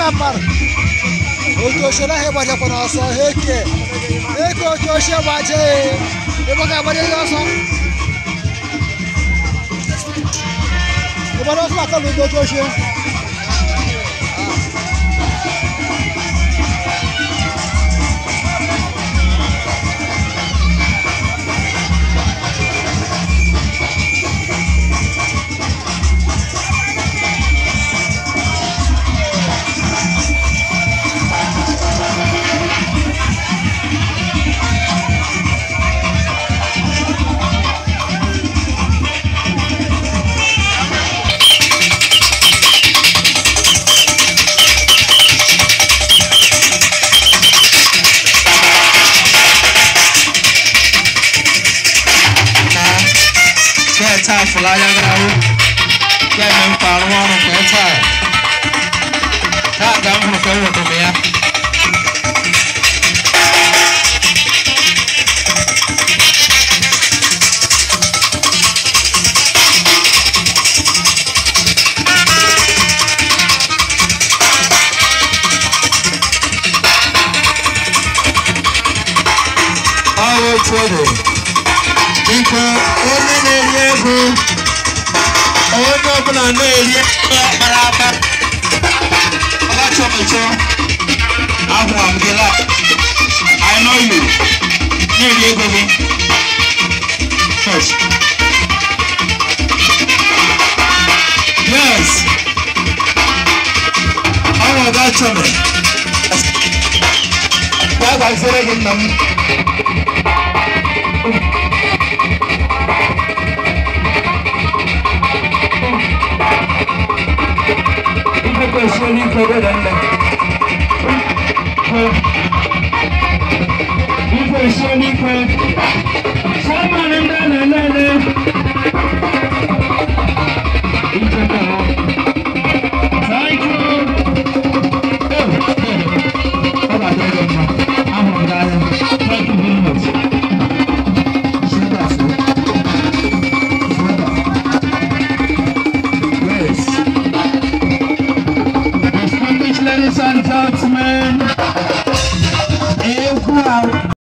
na mmadụ otu ochie naghị ịgbachakwa n'ọsọ eke eke otu ochie gbaje ịgbaga agbaje ọsọ ịgbara ọsọ aka na otu ochie. Taa fụrụ anya gị ahụ ya eme mkpa arụ ọrụ nke taa taa ka m hụrụ ka enwetara m ya. Ọ otu ọ dị, biko, onye na-eri ego, onye ọbụla na-eri ego kpara akpa ọgachọmechọ, ahụrụ m gị la. I know you na-eri ego gị. Yes, yes, ọ bụ ọgachọme ya gwazere gị nna m. Kwesịrị ike dada nne ikwesịrị ike chairman ndị a na-ele ele icheta ha. Thank you. Oh, ọ ga-adịrị gị mma, ahụrụ m gị anya. Thank you very much. Yes. Distinguished ladies and gentlemen, egwu